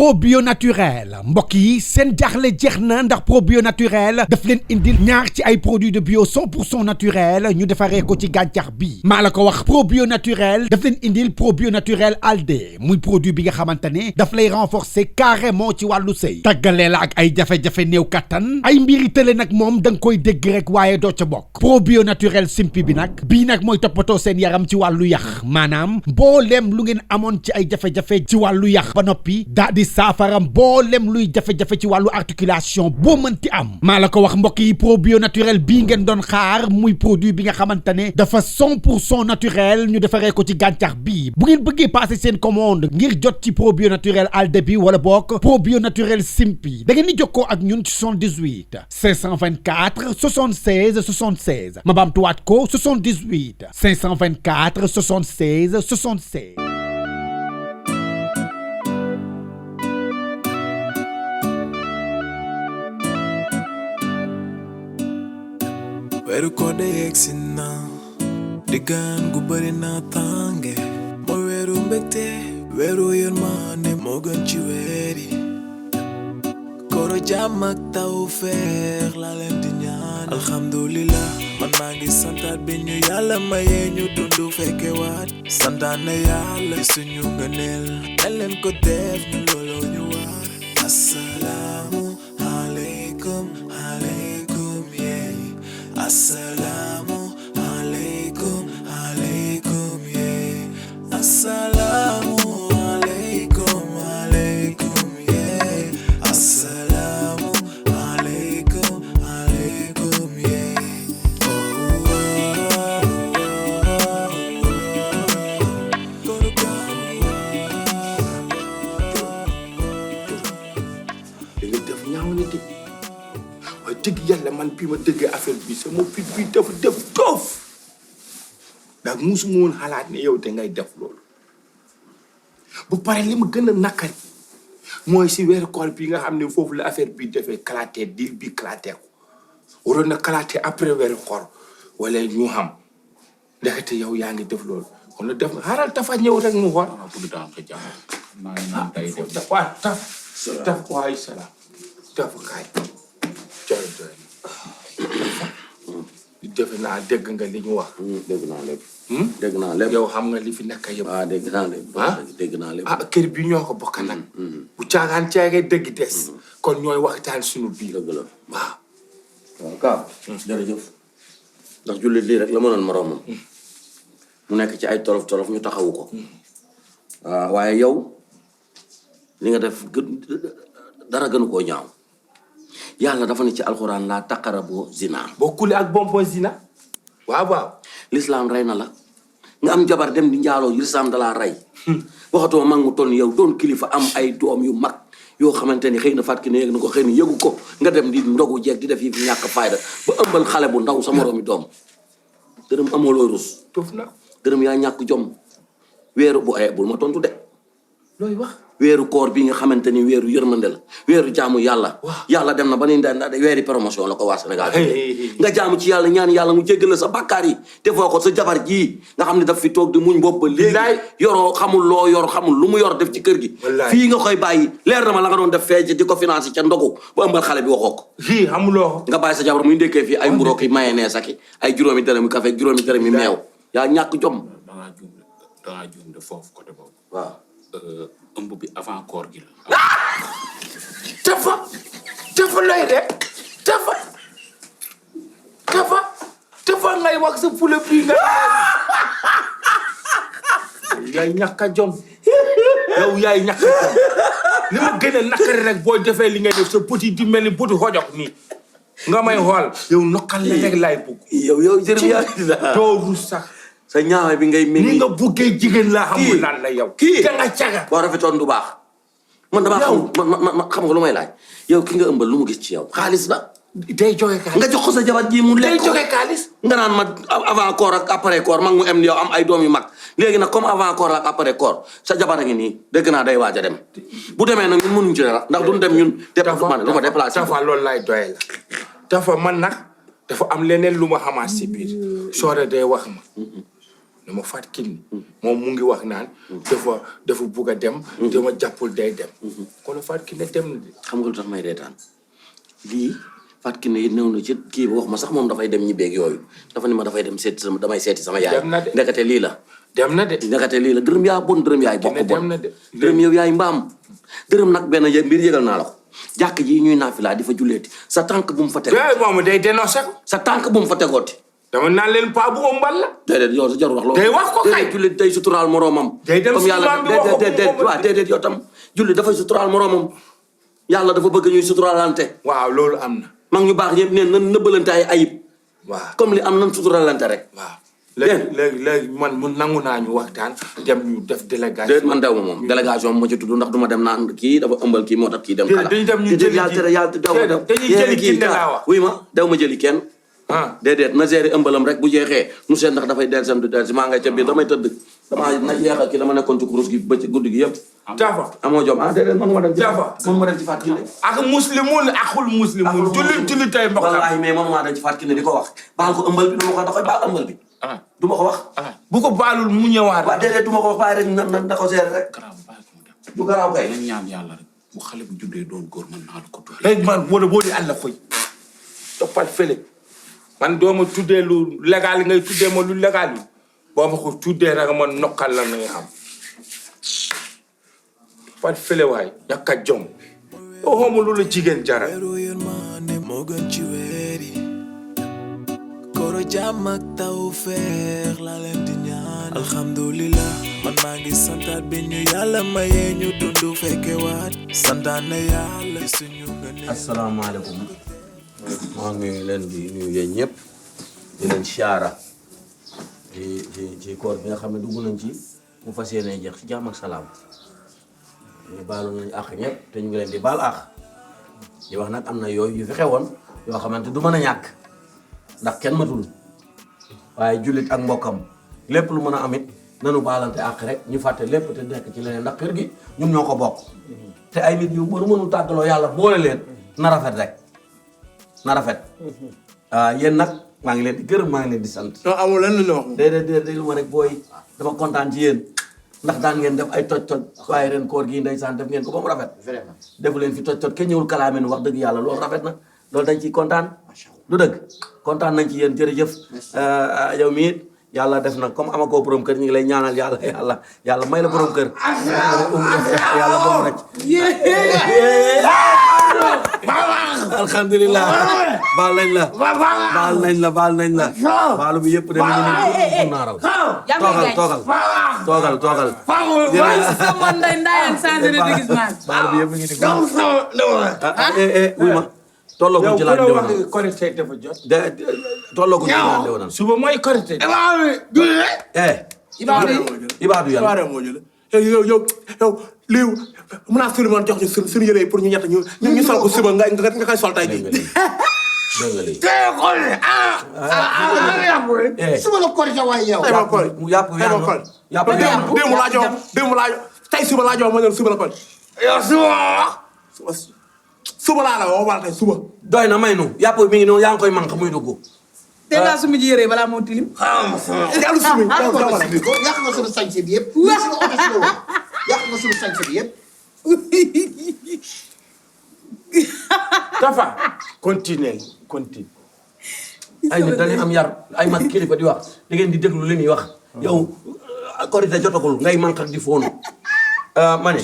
probio naturel mbokk yi seen jaaxle jeex na ndax probio naturel daf leen indil ñaar ci ay produits de bio 100% naturel ñu defaree ko ci gàncax bi maa la ko wax probio naturel daf leen indil probio naturel alde muy produit bi nga xamante ne daf lay renforcer carrément ci wàllu sëy tàggalee la ak ay jafe-jafe néew kattan ay mbiri tële nag moom da nga koy dégg rek waaye doo ca bokk probio naturel simpi bi nag bii nag mooy toppatoo seen yaram ci wàllu yax maanaam mbooleem lu ngeen amoon ci ay jafe-jafe ci wàllu yax ba noppi daa di saafara mbooleem luy jafe-jafe ci wàllu articulation boo mënti am maa la ko wax mbokk yi probio naturel bii ngeen doon xaar muy produit bi nga xamante ne dafa 100% naturel ñu defaree ko ci gàncax bii bu ngeen bëggee passer seen commande ngir jot ci probio naturel alde bi wala bokk probio naturel simpi da ngeen di jokkoo ak ñun ci 78 524 76 76 ma baamtuwaat ko 78 524 76 76. weeru koor de yegsi na diggaan gu bëri na tànge mooy weeru mbégte weeru yërmande moo gën ci weer yi kooro jàmm ak tawfeex laa leen di ñaan alhamdulillah man maa ngi santaat bi ñu yàlla mayee ñu dundu fekke waat santaan na yàlla suñu ngëneel nañ leen ko def ñu looloo ñu waar assalaamu aleykum aleykum yee assalaamu aleykum aleykum yee assalaamu aleykum aleykum yee assalaamu aleykum aleykum yee li nga def ñaaw na de waaye dëgg yàlla man bii ma dëggee affaire bi sama fit bi dafa def doof ndax musuma woon xalaat ne yow te ngay def loolu bu pare li ma gën a nakari mooy si weeru koor bi nga xam ne foofu la affaire bi defee kalaatee dil bi kalaatee ko waroon na kalaatee après weeru koor wala ñu xam ndekete yow yaa ngi def loolu kon na def xaaral tafa ñëw rek mu xool bëgg daa ko jàmm maa ngi naan tey def waaw taf waay salaam taf kaay joy defe naa dégg nga li ñu wax dégg naa lépp dégg naa lépp yow xam nga li fi nekk yëpp ah dégg naa lépp dégg naa lépp kër bi ñoo ko bokk nag bu caagaan caagee dëgg des kon ñooy waxtaan suñu biir dëgg la waaw Ka jërëjëf ndax jullit lii rek la mënoon moroomam mu nekk ci ay tolof ñu taxawu ko waaw waaye yow li nga def dara gënu koo ñaaw yàlla dafa ne ci alxuraan laa taqarabu zina bokkule ak bonbon zina waaw l'islam rey na la nga am jabar dem di njaaloo l'islam da laa rey waxatoo mag mu toll yow doon kilifa am ay doom yu mag yoo xamante ni xëy na fàtt ki ne yëg na ko xëy na yëgu ko nga dem di ndogu jeeg di def yi fi ñàkk fayda ba ëmbal xale bu ndaw sa moroomi doom dërëm amoo looy rus toof na dërëm yaa ñàkk jom weeru bul ma tontu de looy wax weeru koor bi nga xamante ni weeru yërmande la weeru jaamu yàlla yàlla dem na ba ni da weeri promotion la ko waa Sénégal nga jaamu ci yàlla ñaan yàlla mu jéggal la sa bàkkaar yi te foo ko sa jabar jii nga xam ne daf fi toog di muñ bopp ba léegi yoroo xamul loo yor xamul lu mu yor def ci kër gi fii nga koy bàyyi leer na ma la nga doon def fee di ko financé ca ndogu ba ëmbal xale bi waxoo ko fii xamuloo nga bàyyi sa jabar muy ndékkee fii ay mburoo ki mayonnaise ak ay juróomi dërëm mi café juróomi dërëm mi meew yaa ñàkk jom dangaa juum de foofu côté boobu waaw ëmb bi avant koor gi la. dafa lay rek dafa ngay wax sa fule bii nga yaay ñàkk a jom yow yaay ñàkk a jom li ma gën a nakari rek boo defee li ngay def sa petit di mel ni butu xojok nii nga may xool yow nokkal la rek laay bugg yow jërëm yaa doo rus sax sa ñaawe bi ngay mel ni nga buggee jigéen laa xamul lan la yow kii da nga caga boo rafetoon du baax man damaa xam nga lu may laaj yow ki nga ëmbal lu mu gis ci yow xaalis la day joxe xaalis nga jox ko sa jabar ji mu lekk day joxe xaalis nga naan ma avant koor ak après koor mag mu em yow am ay doom yu mag léegi nag comme avant koor ak après koor sa jabar a ngi nii dégg naa day waaj a dem bu demee nag ñun mënuñ ci dara ndax duñ dem ñun déplacement lu ma déplacé dafa loolu lay doye la dafa man nag dafa am leneen lu ma xamaat si biir soore day wax ma ne ma Fatou Kiné moom mu ngi wax naan dafa bugg a dem dama jàppul day dem kon Fatou Kiné dem na de xam nga lu tax may reetaan lii Fatou Kiné it néew na ci kii bi wax ma sax moom dafay dem ñi beeg yooyu dafa ni ma dafay dem seeti sama damay seeti sama yaay dem na de ndekete lii la dem na de ndekete lii la dërëm yaa bon dërëm yaay bokk dem bon na de dërëm yow yaay mbaam dërëm nag benn mbir yëgal naa la ko jàkk ji ñuy naafilaa di fa julleeti sa tànk bu mu fa tegooti moom day dénoncé ko sa tànk bu mu fa tegooti dama naan leen paa bu ëmbal la déedéet yow sa jarul wax loolu day wax ko kay déedéet jullit day suturaal moroomam day dem comme yàlla déedéet yow tam jullit dafay suturaal moroomam yàlla dafa bëgg ñuy suturaalante waaw loolu am na mag ñu baax ñëpp neen nan nëbbalante ay ayib waaw comme li am nan suturaalante rek waaw léegi man mu nangu naa ñu waxtaan dem ñu def délégation déet man dew ma moom délégation ma ci tudd ndax du ma dem naan kii dafa ëmbal kii moo tax kii dem kala dañuy dem ñu jëli yàlla dew ma dem dañuy jëli kii laa wax wuy ma dew ma jëli kenn déedéet na gérer ëmbalam rek bu jeexee nu seet ndax dafay del du del si maa ngay ca biir damay tëdd damaa na jeexal kii dama nekkoon ci kurus gi ba ci guddi gi yëpp Tafa amoo jom déedéet man ma dem ci Tafa man ma dem ci Fatou Kiné ak muslimun akul muslimun jullit tay mbokk wallaahi mais man maa dem ci Fatou Kiné di ko wax baal ko ëmbal bi du ma ko da koy baal ëmbal bi du ma ko wax bu ko baalul mu ñëwaat waaw déedéet du ma ko wax bàyyi rek na ko gérer rek garaaw bàyyi ko mu dem du garaaw kay nañ ñaan yàlla rek bu xale bu juddee doon góor man naa la ko tuddee léegi man boo di àll foy toppal fële man doo ma tuddee lu légal ngay tuddee ma lu légal yi boo ma ko tuddee rek ma nokkal la ngay xam toppal fële waay ñàkk a jom yoo xamul lu la jigéen jaral weeru yërmande moo gën ci weer yi koro jàmm ak taw feex la leen di ñaan alhamdulillah man maa ngi santaat bi ñu yàlla mayee ñu dundu fekke waat santaat na yàlla suñu nga ne asalaamaaleykum maa ngi leen di nuyu yéen ñëpp di leen siyaara ci koor bi nga xam ne dugg nañ ci mu fas yéene jeex ci jàmm ak salaam ñu baalu nañu àq ñëpp te ñu ngi leen di baal àq di wax nag am na yooyu yu fi xewoon yoo xamante du mën a ñàkk ndax kenn matul waaye jullit ak mbokkam lépp lu mën a amit nanu baalante àq rek ñu fàtte lépp te nekk ci leneen ndax kër gi ñun ñoo ko bokk te ay nit yu mënul tàggaloo yàlla boole leen na rafet rek na rafet yéen nag maa ngi leen di gërëm maa ngi leen di sant. non amul lenn lu wax. déedéet lu ma rek booy dama kontaan ci yéen ndax daan ngeen def ay toj-toj waaye ren koor gi ndeysaan def ngeen ko ba mu rafet. vraiment defu leen fi toj-toj kenn ñëwul kalaame nu wax dëgg yàlla loolu rafet na loolu dañ ciy kontaan. du dëgg kontaan nañ ci yéen jërëjëf yow mii yàlla def na comme ama koo borom kër ñu ngi lay ñaanal yàlla may la borom kër. yàlla boobu rek. alhamdulilah baal nañ la baal nañ la baalu bi yëpp dana ñu ne naaral toogal baalu bi yëpp ngi wuy ma tolloo ko ci laaj de woon korité dafa jot tolloo ko ci laaj de woon suba mooy korité ibaadu yàlla moo jël yow lii mën naa sëriñ man jox ñu suñu yére pour ñu ñett ñu sol ko suba nga koy sol tay ji suba la korité waaye yow démb laa jox tey suba laa jox ma ne suba la kon yow suba laa la woo wala tey suba doy na may nu yàpp mi ngi noonu yaa ngi koy manque muy dugg te ngaa sumi ji yére balaa moo tilim yàlla sumi yàq nga suñu sañse bi yëpp suñu oto si la woon yàq nga suñu sañse bi yëpp Tafa continue ay nit dañuy am yar ay mag kilifa di wax da ngeen di déglu li ñuy wax yow korite jotagul ngay manque ak di foonu ma ne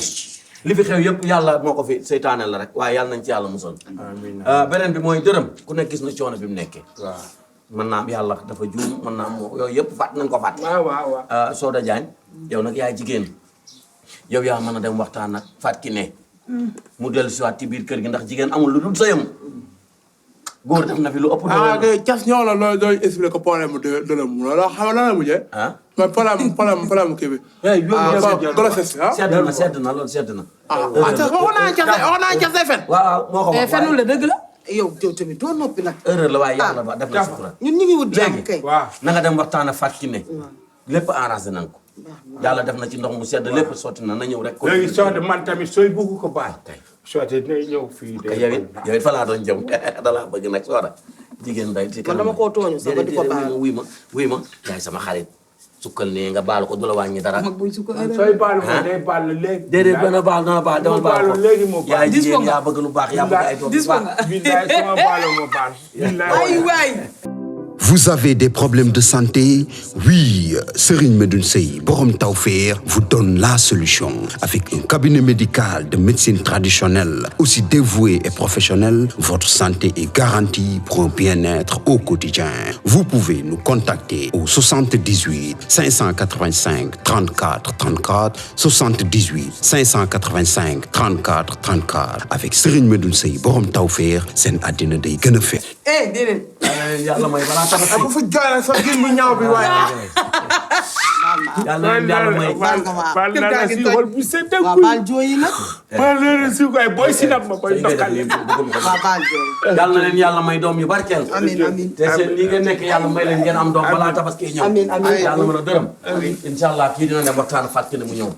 li fi xew yëpp yàlla moo ko fi seytaane la rek waaye yàlla nañ ci yàlla musal beneen bi mooy dërëm ku nekk gis na coono bi mu nekkee mën naa am yàlla dafa juum mën naa am yooyu yëpp fàtt nañ ko fàtte waaw Soda Diagne yow nag yaay jigéen yow yaa mën a dem waxtaan ak Fatou Kiné mu dellu si waat ci biir kër gi ndax jigéen amul lu dul sëyam góor def na fi lu ëpp de cas ñoo la loolu doy expliqué ko problème mu dërëm loolu xam la mujjee mooy problème kii bi grossesse sedd na loolu sedd na wax naa cas day fen waaw moo ko wax fenul la dëgg la yow tamit doo noppi nag erreur la waaye yàlla ba def na sutura ñun ñu ngi wut jàmm kay na nga dem waxtaan ak Fatou Kiné lépp arrangé nañ ko yàlla def na ci ndox mu sedd lépp sotti na ñëw rek ko léegi Soda man tamit sooy bugg ko baal Soda dina ñëw fii yow it fa laa doon jëm dalaa bëgg nag Soda jigéen day ci man dama koo tooñu sax ba di ko baal wuy ma yaay sama xarit sukkal nee nga baal ko du la wàññi dara. mag buy sukkal sooy baal ko day baal léegi. déedéet dana baal demal baal ko. léegi moo baal. yaa jigéen yaa bëgg lu baax yaa bëgg ay doom yu baax. billaay sama baaloo moo baal. ay waay. Vous avez des problèmes de santé? Oui, Serigne Medoune Sey Borom Tawfekh vous donne la solution. Avec un cabinet médical de médecine traditionnelle, aussi dévoué et professionnel, votre santé est garantie pour un bien-être au quotidien. Vous pouvez nous contacter au 78 585 34 34, 78 585 34 34. Avec Serigne Medoune Sey Borom Tawfekh, seen àddina day gën a fet. déedéet. yàlla may balaa tax bu fi jooyal sa gin bu ñaaw bi waaye. yàlla may baal naa la si xol bu sedd ak waaw baal jooy yi nag. baal naa la si koy booy sinap ma koy ndokkal. waaw baal jooy. yàlla na leen yàlla may doom yu barkeel. amiin amiin. te seen lii ngeen nekk yàlla may leen ngeen am doom balaa tabaski ñëw. amiin amiin. yàlla mën a dërëm. incha allah kii dina dem waxtaan fàtte ne mu ñëw.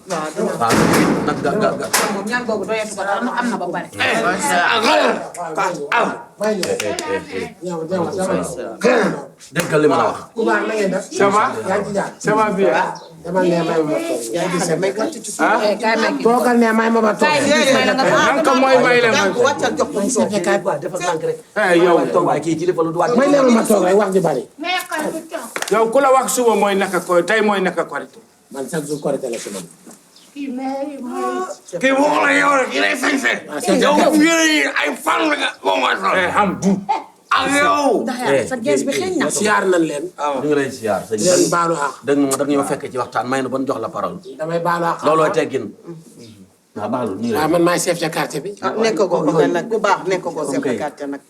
waaw nag ga. moom ñaan googu doyeetu ko dara am na ba pare. déggal li ma la wax. ça va ça va bien. toogal ne may ma ba toog. nan ko mooy may la man. wàccal jox ko mu toog. defal tànk rek. yow toog waaye kii kilifa lu du waat. may leen ma toog rek wax ji bari. yow ku la wax suba mooy naka ko tey mooy naka korite. man chaque jour korite la suba. kii boo ko la yow rek ki lay sañse. yow yére yi ay fan la nga boo ma sol. am du. ak yow. sa gees bi xeeñ na. siyaar nañ leen. ñu ngi lay siyaar sëñ leen baalu àq. dëgg ma dag ñoo fekk ci waxtaan may na ban jox la parole. damay baalu àq. looloo teggin. waaw baalu nii waaw man maay chef de quartier bi. nekk ko nag ku baax nekk ko chef de quartier nag.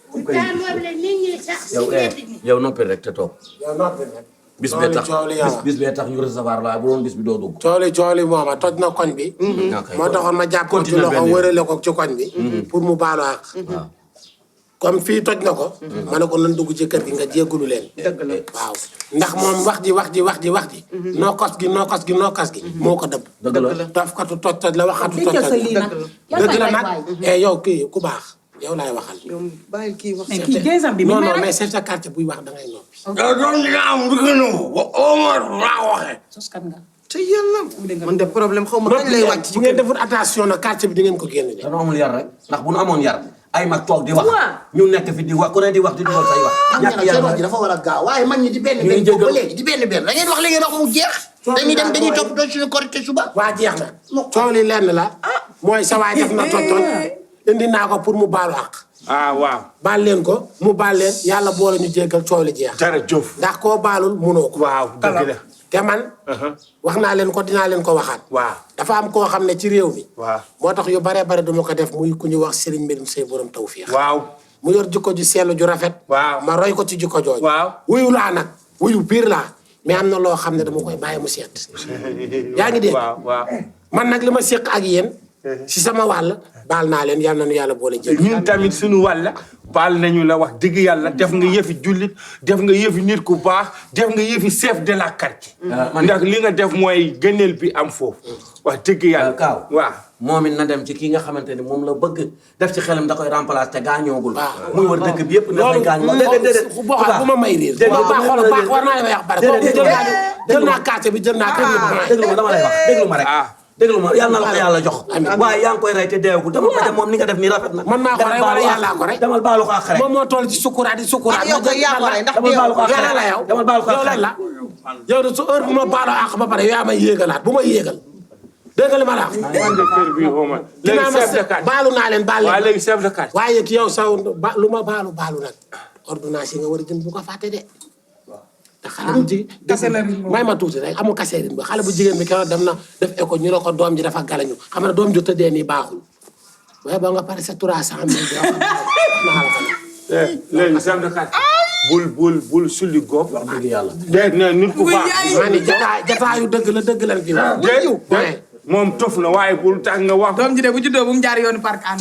yow noppi rek te toog. yow noppi rek. bis bee tax ñu recevoir la bu doon bis bi doo dugg. cooli mooma toj na koñ bi. moo taxoon ma jàpp ko ci loxo wërale ko ci koñ bi. pour mu baalu àq. comme fii toj na ko. ma ne ko nan dugg ci kër gi nga jéggulu leen. dëgg la waaw ndax moom wax ji. nookos gi moo ko dëbb. dëgg la tofkatu toj la waxatu toj. dëgg la nag yow kii ku baax yow laay waxal. yow bàyyi kii wax. mais kii geesam bi non mais chef de quartier buy wax da ngay noppi. yow doon dina am du gën a ba Omar laa waxee. soskat nga. te yàlla man de problème xaw ma kañ lay wàcc. bu ngeen deful attention nag quartier bi di ngeen ko génne de. dañoo amul yar rek ndax bu nu amoon yar ay mag toog di wax. ñu nekk fi di wax ku ne di wax di dugal say wax. ñàkk yar wax ji dafa war a gaaw waaye mag ñi di benn ba léegi di benn da ngeen wax li ngeen wax mu jeex. dañuy topp doon suñu korite suba. waa jeex na coow li lenn la mooy sa waay def na toj indi naa ko pour mu baalu àq. waaw. baal leen ko mu baal leen yàlla boole ñu jéggal coow li jeex. jërëjëf. ndax koo baalul munoo ko. waaw dëgg la. te man. wax naa leen ko dinaa leen ko waxaat. waaw dafa am koo xam ne ci réew mi. waaw moo tax yu bare duma ko def muy ku ñu wax Serigne Medoune Sey Borom Tawfekh. waaw. mu yor jikko ju seetlu ju rafet. waaw ma roy ko ci jikko jooju. waaw wuyu laa nag wuyu pire laa mais am na loo xam ne dama koy bàyyi mu seet. yaa ngi dégg. waaw. man nag li ma séq ak yéen. si sama wàll baal naa leen yal na nu yàlla boole jéggi. ñun tamit suñu wàll baal nañu la wax dëgg yàlla def nga yëfi jullit def nga yëfi nit ku baax def nga yëfi chef de la quartier. ndax li nga def mooy gëneel bi am foofu. wax dëgg yàlla Kaaw waaw. moom it na dem ci kii nga xamante ni moom la bëgg def ci xelam da koy remplacer te gaañoogul. muy war dëkk bi yëpp dafay gaañoo. déedéet bu ma may riir. bu baax xoolal baax war naa la wax bari. jël naa quartier bi jël naa kër gi. déglu ma dama lay wax déglu ma rek. déglu ma yàlla na la ko yàlla jox. waaye yaa ngi koy rey te deewagul dama ko moom ni nga def nii rafet na. man maa ko rey wala yàlla ko rey. demal baalu ko ak rek. moom moo toll ci sukuraat. yow kay yaa ko rey ndax demal baalu ko ak yow la yow. demal baalu ko ak yow la yow de su heure bu ma baalu àq ba pare yaa may yéegalaat bu ma yéegal. dégg nga li ma la wax. kër bi xaw ma léegi chef de quartier baalu naa leen baal leen. waaw léegi chef de quartier. waaye yow saw lu ma baalu nag ordonnance yi nga war a jënd bu ko fàtte de. te xale bu jigéen may ma tuuti rek amul kaseerin ba xale bu jigéen bi keroog dem na def école ñu ne ko doom ji dafa galañu xam ne doom ju tëddee nii baaxul waaye ba nga pare sa 300 000 léegi chef de quartier. bul sulli góob. wax dëgg yàlla. dégg nga nit ku baax. maa ni jataayu dëgg la dëgg lan fi wax. dégg moom tof na waaye bul tax nga wax. doom ji de bu juddoo bu mu jaar yoonu parc ànd.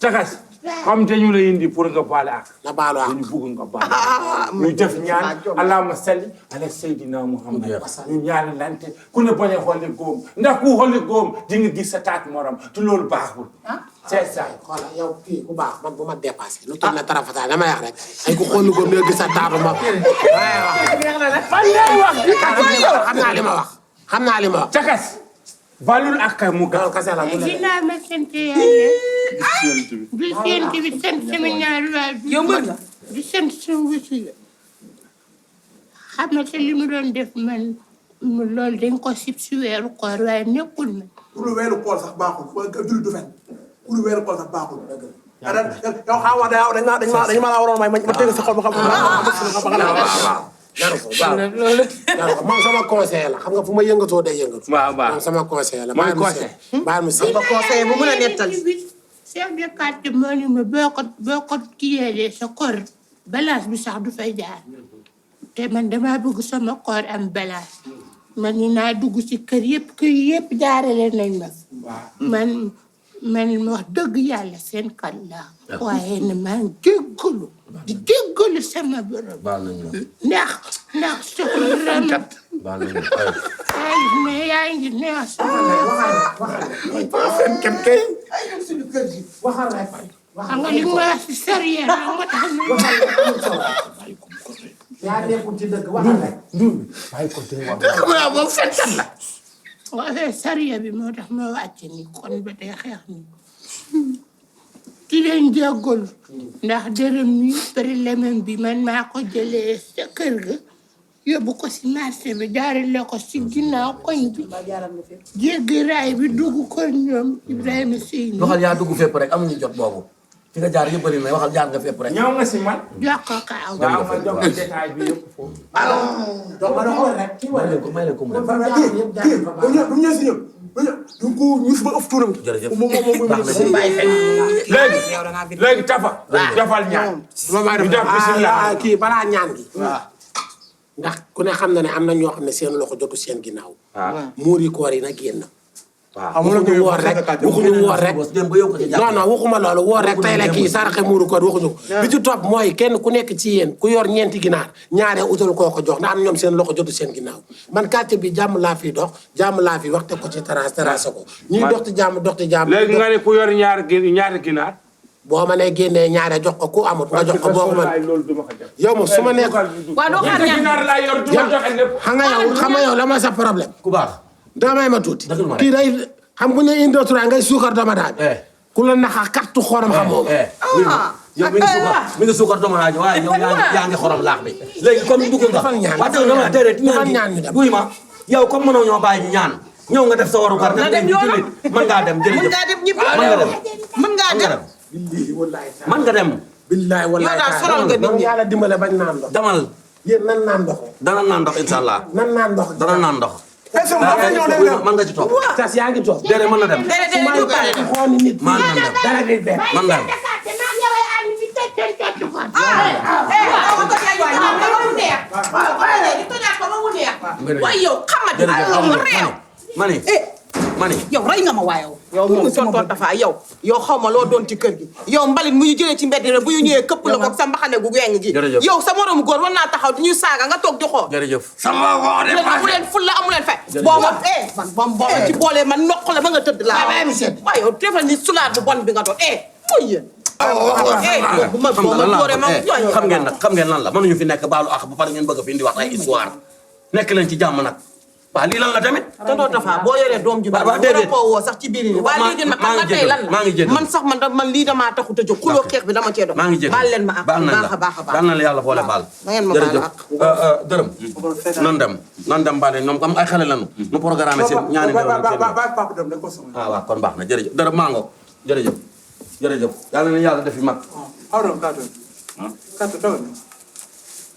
cakas xam te ñu la indi pour nga baal ak. na baalu ak ñu bugg nga baal ak. ñu def ñaan allahumma salli ala sayyidina Muhammad. ñu ñaanalante ku ne bañ a xolli góom ndax ku xolli góom di nga gis sa taat morom te loolu baaxul. c'est ça xoolal yow kii ku baax man bu ma dépassé lu toll na tarafata dama yàq rek ay ko xool ko nga gis sa taatu ma waaye wax xam naa li ma wax xam naa li ma wax cakas balul ak mu loolu kese la mu dinaa ma sant yàlla di sant bi sant sama ñaari waajur yow mbër nga di sant sama wasiila xam nga te li mu doon def man loolu dañ ko sib si weeru koor waaye nekkul man lu weeru koor sax baaxul julli du fen lu weeru koor sax baaxul yow xaw ma dañ ma la waroon may ma teg sa xol ba xam loolu moom sama conseil la xam nga fu ma yëngatoo day yëngatu moom sama conseil la mooy conseil baal mu sey conseil bu mën a nettali chef de quartier moo ni ma boo ko kiyeelee sa koor balance bi sax du fay jaar te man dama bëgg sama koor am balance man ni naa dugg ci kër yëpp jaarale nañ ma man wax dëgg yàlla seen kat la waaye ne maa ngi jéggalu di jéggalu sama borom ndax soxla ma yaa ngi neex xam nga li ma wax si sérieux moo tax yaa nekkul ci dëgg waxal rek moom fenkat la waxee sérieux bi moo tax ma wàcc ni kon ba tey xeex ni ci leen jéggalu ndax dërëm mi problème bi man maa ko jëlee sa kër ga yóbbu ko si marché bi jaarale ko si ginnaaw koñ bi jéggi raay bi dugg kër ñoom Ibrahima Seyni waxal yaa dugg fépp rek amuñu jot boobu fi nga jaar yëpp bëri na waxal jaar nga fépp rek ñëw nga si man jox ko kaaw waaw ma jox ko détail bi yëpp foofu donc ma doxal rek kii may leen ko may leen ko mu dem du ñëw si ñëw du ko ñu fi ba ëf tuuram jërëjëf léegi tafa defal ñaan ñu def bismillah kii balaa ñaan gi ndax ku ne xam na ne am na ñoo xam ne seen loxo jotu seen ginnaaw muuri koor yi na génn waxuñu woor rek non waxuma loolu woor rek tey la kii saraxe muuru koor waxuñu ko bi ci topp mooy kenn ku nekk ci yéen ku yor ñeenti ginaar ñaaree utal koo ko jox ndax am ñoom seen loxo jotu seen ginnaaw man quartier bi jàmm laa fi dox jàmm laa fi wax te ko ci terrasse ko ñuy dox ci jàmm léegi nga ne ku yor ñaari ginaar boo ma nee génnee ñaare jox ko ku amut nga jox ko boo ko mën yow moom su ma nekk waaw doo xaar ginaar laa yor du ma joxe lépp xam nga yow la ma sa problème ku baax damay ma tuuti kii day xam ku ne indi tura ngay suukar dama daal ku la naxa kattu xorom xam moom yow mi ngi suukar dama daal waaye yow yaa ngi xorom laax bi léegi comme dugg nga waa dëgg dama déedéet ñaan gi buy ma yow comme mënoo ñoo bàyyi ñaan ñëw nga def sa waru gar dem di jullit mën ngaa dem jërëjëf mën ngaa dem man nga dem billahi wallahi yow daal sonal nga nit ñi yàlla dimbale bañ naan ndox demal yéen nan naan ndox dana naan ndox inshallah nan naan ndox dana naan ndox man nga ci toog tas yaa ngi toog déedéet mën na dem xool nit man na dem dara di dem man na dem mani yow rey nga ma waaye yow moom tonton Tafa yow xaw ma loo doon ci kër gi yow mbalit mu ñu jëlee ci mbedd rek bu ñu ñëwee këpp la ko sa mbaxane gu weng gi yow sa moromu góor war naa taxaw di ñu saaga nga toog di xool jërëjëf sama góor amu leen fulla amu leen fe booba man boo ci boolee man noq la ba nga tëdd laa waaye yow defal ni sulaat bu bon bi nga doon mooy yéen xam ngeen lan la mënuñu fi nekk baalu ak ba pare ngeen bëgg fi indi wax ay histoire nekk leen ci jàmm nag waaw lii lan la tamit tonton Tafa boo yoree doom ji ba war a koo woo sax ci biir yi waaye léegi nag xam nga tey lan la man sax man lii damaa taxut a jóg xuloo xeex bi dama cee dox maa ngi jégal baal leen ma ak baax a baax baal na la yàlla boole baal jërëjëf dërëm nan dem baale ñoom comme ay xale lañu nu programme seen ñaani waaw kon baax na jërëjëf dërëm maa ngo jërëjëf yàlla na yàlla defi mag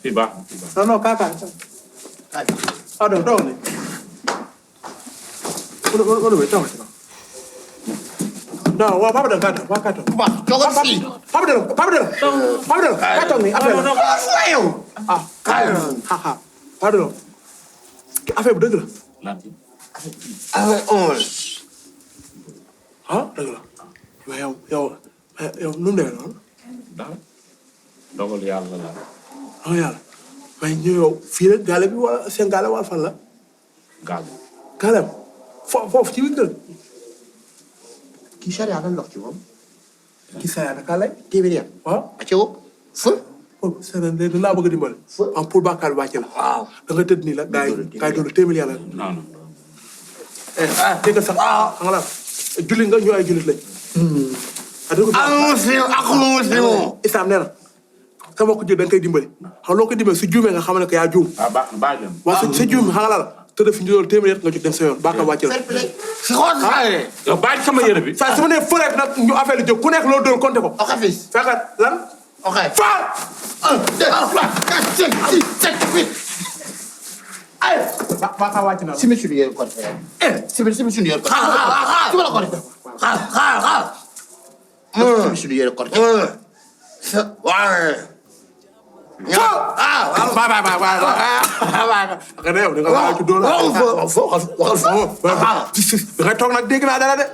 fii baax non waaw Papa Deme kàttan waaw kàttan. waaw jogal si. Papa Deme kàttan mi affaire la. ah kàttan Papa Deme affaire bu dëgg la. affaire 11. ah dëgg la mais yow nu mu demee noonu. dara dogal yàlla la. dogal yàlla mais ñu yow fii rek gaale bi wala seen gaale wala fan la. gaale. gaale foofu ci biir kër. kii charia lan lox ci moom. ki saya naka lay téeméer ya waaw a cewo fë Paul sëriñ léegi laa bëgg a dimbali am pour bàkkaar wàcce la waaw da nga tëdd nii la gaay doolu téeméer yàlla non non dégg nga sax nga la jullit nga ñu ay jullit lañ islam nee na sama ko jël da nga koy dimbali xam loo ko dimbali su juumee nga xam ne ko yaa juum baa dem waaw sa juum xam nga la te def ñu doolu téeméer nga jóg dem sa yoon bàkkaar wàcce la si xool yow bàyyi sama yére bi saa su ma nee fëreet nag ñu affaire li jóg ku nekk loolu doon compté ko ok fils fekkat lan ok faal 1 2 3 4 5 6 7 8 ay bàkkaar wàcc na simi suñu yéen code simi suñu yéen code su ma la code xaar simi suñu yéen code waaw nga ne yow da nga waaw ci doole da ngay toog nag dégg naa dara de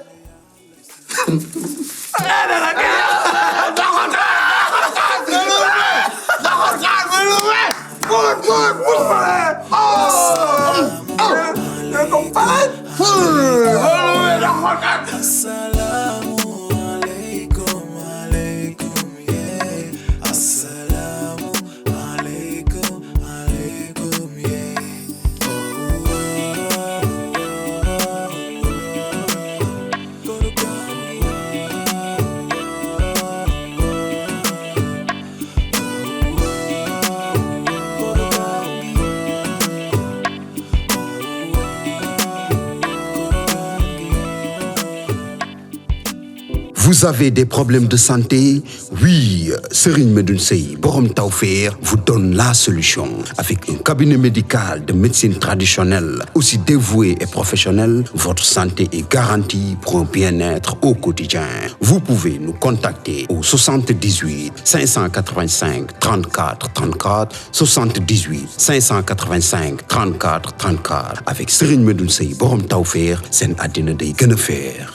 Vous avez des problèmes de santé? Oui, Serigne Medoune Sey Borom Tawfekh vous donne la solution. Avec un cabinet médical de médecine traditionnelle, aussi dévoué et professionnel, votre santé est garantie pour un bien-être au quotidien. Vous pouvez nous contacter au 78 585 34 34, 78 585 34 34. Avec Serigne Medoune Sey Borom Tawfekh, seen àddina day gën a feex.